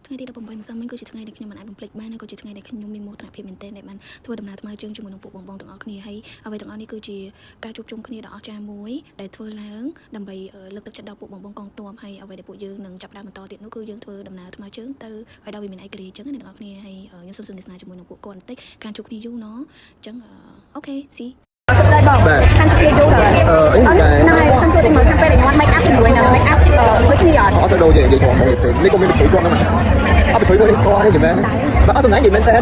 ថ្ងៃទី18ម្សិលមិញគឺជាថ្ងៃដែលខ្ញុំមិនអាចបំភ្លេចបានហើយក៏ជាថ្ងៃដែលខ្ញុំមានមោទនភាពមែនទែនដែលបានធ្វើដំណើរថ្មើរជើងជាមួយនឹងពួកបងៗទាំងអស់គ្នាហើយអ្វីទាំងអស់នេះគឺជាការជួបជុំគ្នាដ៏អស្ចារ្យមួយដែលធ្វើឡើងដើម្បីលើកទឹកចិត្តដល់ពួកបងៗកងទ័ពហើយអ្វីដែលពួកយើងនឹងចាប់ផ្ដើមបន្តទៀតនោះគឺយើងធ្វើដំណើរថ្មើរជើងទៅឲ្យដល់វិមានឯករាជ្យអញ្ចឹងណាអ្នកទាំងអស់គ្នាហើយខ្ញុំសូមសន្ទនាជាមួយនឹងពួកគាត់បន្តិចការជួបគ្នាយូរណោះអញ្ចឹង okay see. សួស្តីបងខានជួបគ្នាយូរដល់ អឺអីដែរ ហ្នឹងហើយសុំសួរតិចមើលខាងពេលដែលខ្ញុំអត់ make up ជាមួយនឹង make up ដូចគ្នាអត់ អត់សូវដូចទេនិយាយត្រង់មកទេនេះក៏មានបិទជាប់ហ្នឹងអត់បិទមួយនេះស្គាល់ទេមែនបាទអត់សំណាងនិយាយមែនតើ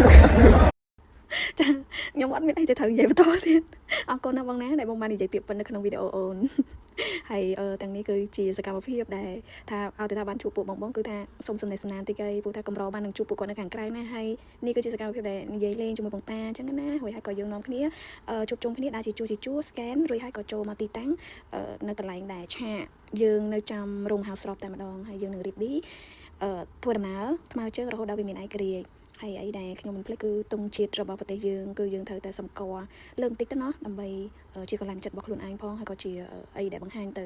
ចាខ្ញុំអត់មានអីទៅត្រូវនិយាយបន្តទៀតអរគុណណាស់បងណាដែលបងបាននិយាយពាក្យប៉ុណ្ណឹងក្នុងវីដេអូអូនហើយអឺទាំងនេះគឺជាសកម្មភាពដែលថាឲ្យតែថាបានជួបពួកបងបងគឺថាសូមសំណេះសំណាលតិចអីព្រោះថាកម្របាននឹងជួបពួកគាត់នៅខាងក្រៅណាហើយនេះគឺជាសកម្មភាពដែលនិយាយលេងជាមួយបងតាអញ្ចឹងណារួចហើយក៏យើងនាំគ្នាជួបជុំគ្នាដើរជាជួរជាជួរ scan រួចហើយក៏ចូលមកទីតាំងនៅកន្លែងដែលឆាកយើងនៅចាំរោងហៅស្របតែម្ដងហើយយើងនឹង ready ធ្វើដំណើរថ្មើរជើងរហូតដល់វាមានឯករាជ្យហើយអីដែលខ្ញុំមិនភ្លេចគឺទង់ជាតិរបស់ប្រទេសយើងគឺយើងត្រូវតែសម្គាល់លើកបន្តិចទៅណោះដើម្បីជាកម្លាំងចិត្តរបស់ខ្លួនឯងផងហើយក៏ជាអីដែលបង្ហាញទៅ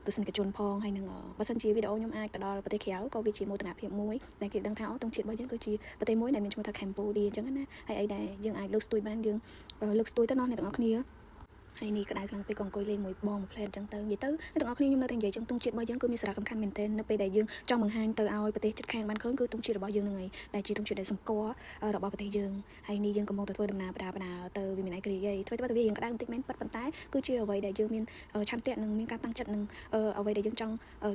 ទស្សនិកជនផងហើយនឹងបើសិនជាវីដេអូខ្ញុំអាចទៅដល់ប្រទេសក្រៅក៏វាជាមោទនភាពមួយដែលគេដឹងថាអូទង់ជាតិរបស់យើងគឺជាប្រទេសមួយដែលមានឈ្មោះថា Cambodia អញ្ចឹងណាហើយអីដែលយើងអាចលើកស្ទួយបានយើងលើកស្ទួយទៅណោះអ្នកទាំងអស់គ្នាហើយនេះក្តៅខ្លាំងពេកក៏អង្គុយលេងមួយបងមួយផ្លែអញ្ចឹងទៅនិយាយទៅអ្នកទាំងអស់គ្នាខ្ញុំនៅតែនិយាយចឹងទង់ជាតិរបស់យើងគឺមានសារៈសំខាន់មែនទែននៅពេលដែលយើងចង់បង្ហាញទៅឲ្យប្រទេសជិតខាងបានឃើញគឺទង់ជាតិរបស់យើងហ្នឹងឯងដែលជាទង់ជាតិដែលសម្គាល់របស់ប្រទេសយើងហើយនេះយើងកំពុងតែធ្វើដំណើរបដាបដាទៅវាមានឯករាជ្យឯងធ្វើទៅវាយើងក្តៅបន្តិចមែនពិតប៉ុន្តែគឺជាអ្វីដែលយើងមានឆន្ទៈនិងមានការតាំងចិត្តនិងអ្វីដែលយើងចង់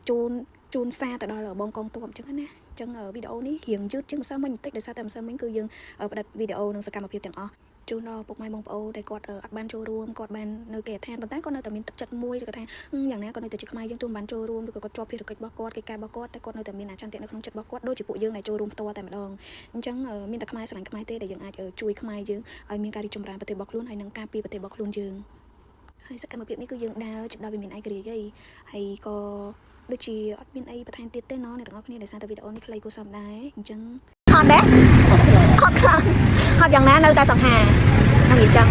ជូនជូនសារទៅដល់បងកងទ័ពអញ្ចឹងណាអញ្ចឹងវីដេអូនេះរៀងយឺតជាងម្សិលមិញបន្តិចដោយសារតែម្សិលមិញគឺយើងផ្ដិតវីដេអូនិងសកម្មភាពទាំងអស់ជូនដល់ពុកម៉ែបងប្អូនដែលគាត់អត់បានចូលរួមគាត់បាននៅគេដ្ឋានប៉ុន្តែគាត់នៅតែមានទឹកចិត្តមួយឬក៏ថាយ៉ាងណាគាត់នៅតែជាខ្មែរយើងទូមិនបានចូលរួមឬក៏គាត់ជាប់ភារកិច្ចរបស់គាត់កិច្ចការរបស់គាត់តែគាត់នៅតែមានអាឆន្ទៈនៅក្នុងចិត្តរបស់គាត់ដូចជាពួកយើងដែលចូលរួមផ្ទាល់តែម្ដងអញ្ចឹងមានតែខ្មែរស្រឡាញ់ខ្មែរទេដែលយើងអាចជួយខ្មែរយើងឲ្យមានការរីកចម្រើនប្រទេសរបស់ខ្លួនហើយនិងការពារប្រទេសរបស់ខ្លួនយើងហើយសកម្មភាពនេះគឺយើងដើរជិតដល់វិមានឯករាជ្យហើយក៏ដូចជាអត់មានអីបន្ថែមទៀតទេណោះអ្នកទាំងអស់គ្នាដោយសារតែវីដេអូនេះខ្លីគួរសមដែរអញ្ចឹង ហត់ដែរហត់ខ្លាំងហត់យ៉ាងណានៅតែសង្ហាហ្នឹងនិយាយចឹង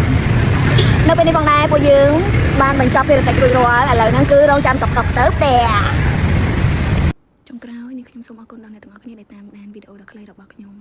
នៅពេលនេះបងដែរពួកយើងបានបញ្ចប់ភារកិច្ចរួចរាល់ឥឡូវហ្នឹងគឺរងចាំតុកតុកទៅផ្ទះ ចុងក្រោយនេះខ្ញុំសូមអរគុណដល់អ្នកទាំងអស់គ្នាដែលតាមដានវីដេអូដ៏ខ្លីរបស់ខ្ញុំ